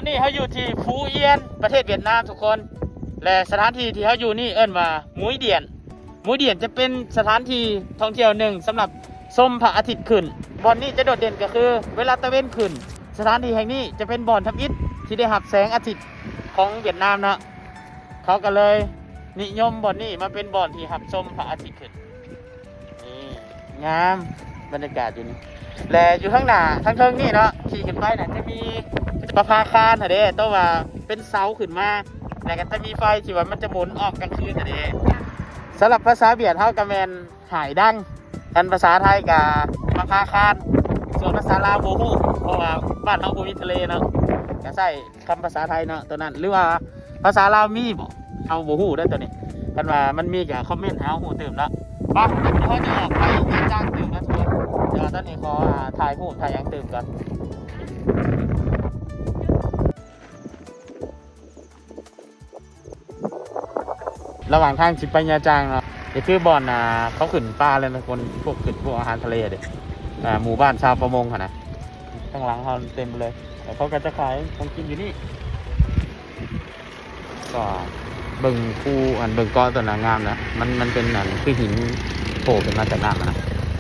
ອັນນີ້ເຮົາຢູ່ທີ່ຟູອຽນ ປະເທດຫວຽດນາມທຸກຄົນ ແລະ ສະຖານທີ່ທີ່ເຮົາຢູ່ນີ້ເອີ້ນວ່າມຸຍດຽນ. ມຸຍດຽນຈະເປັນສະຖານທີ່ທ່ອງທ່ຽວໜຶ່ງສຳລັບຊົມພະອາທິດຂຶ້ນ. ບ່ອນນີ້ຈະໂດດເດັ່ນກໍຄື ເວລາຕາເວັນຂຶ້ນ ສະຖານທີ່ແຫ່ງນີ້ຈະເປັນບ່ອນທຳອິດທີ່ໄດ້ຮັບແສງອາທິດຂອງຫວຽດນາມເນາະ. ເຂົາກໍເລີຍນິຍົມບ່ອນນີ້ມາເປັນບ່ອນທີ່ຮັບຊົມພະອາທິດຂຶ້ນ. ນີ້ງາມ ບັນຍາກາດຢູ່ນີ້ ແລະ ຢູ່ທາງໜ້າທາງເທິງນີ້ເນາະ ຂີ່ຂຶ້ນໄປນະ ຈະມີປະພາຄານຫັ້ນເດ້ ແຕ່ວ່າເປັນເສົາຂຶ້ນມາ ແລະ ກໍຈະມີໄຟທີ່ວ່າມັນຈະໝູນອອກກາງຄືນຫັ້ນເດ້. ສຳລັບພາສາຫວຽດເຮົາກໍແມ່ນ ຫາຍດັງ, ຄັນພາສາໄທກະປະພາຄານ, ສ່ວນພາສາລາວບໍ່ຮູ້ ເພາະວ່າບ້ານເຮົາບໍ່ມີທະເລເນາະ, ກະໃຊ້ຄຳພາສາໄທເນາະ ໂຕນັ້ນ ຫຼືວ່າພາສາລາວມີບໍ່ ເຮົາບໍ່ຮູ້ເດ້ໂຕນີ້. ຄັນວ່າມັນມີກະຄອມເມັນໃຫ້ເຮົາຮູ້ຕື່ມເນາະ. ໄປ ດຽວເຮົາຈະອອກໄປເຮັດຈ້າງຕື່ມເນາະທຸກຄົນ, ດຽວຕອນນີ້ຂໍ ອ່າ ຖ່າຍຮູບຖ່າຍຫຍັງຕື່ມກ່ອນ. ລະຫວ່າງທາງຊິໄປຫຍ້າຈ້າງເນາະ, ນີ້ຄືບ່ອນ ອ່າ ເຂົາຂຶ້ນປ່າເລີຍນະທຸກຄົນ, ພວກຂຶ້ນພວກອາຫານທະເລເດ້, ອ່າ ໝູ່ບ້ານຊາວປະມົງຫັ້ນນະ, ຂ້າງຫຼັງເຮົາເຕັມໄປເລີຍ. ແລ້ວເຂົາກໍຈະຂາຍຂອງກິນຢູ່ນີ້. ກໍເບິ່ງພູ ອັນ ເບິ່ງເກາະຕົວນັ້ນງາມນະ, ມັນ ມັນເປັນ ອັນ ຄືຫີນໂຜລ່ຂຶ້ນມາຈາກນ້ຳນະ.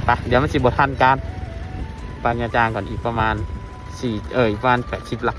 ໄປ ດຽວມັນຊິບໍ່ທັນການ, ໄປຫຍ້າຈ້າງກ່ອນ, ອີກປະມານສີ່ ເອີ ອີກປະມານແປດສິບຫຼັກ.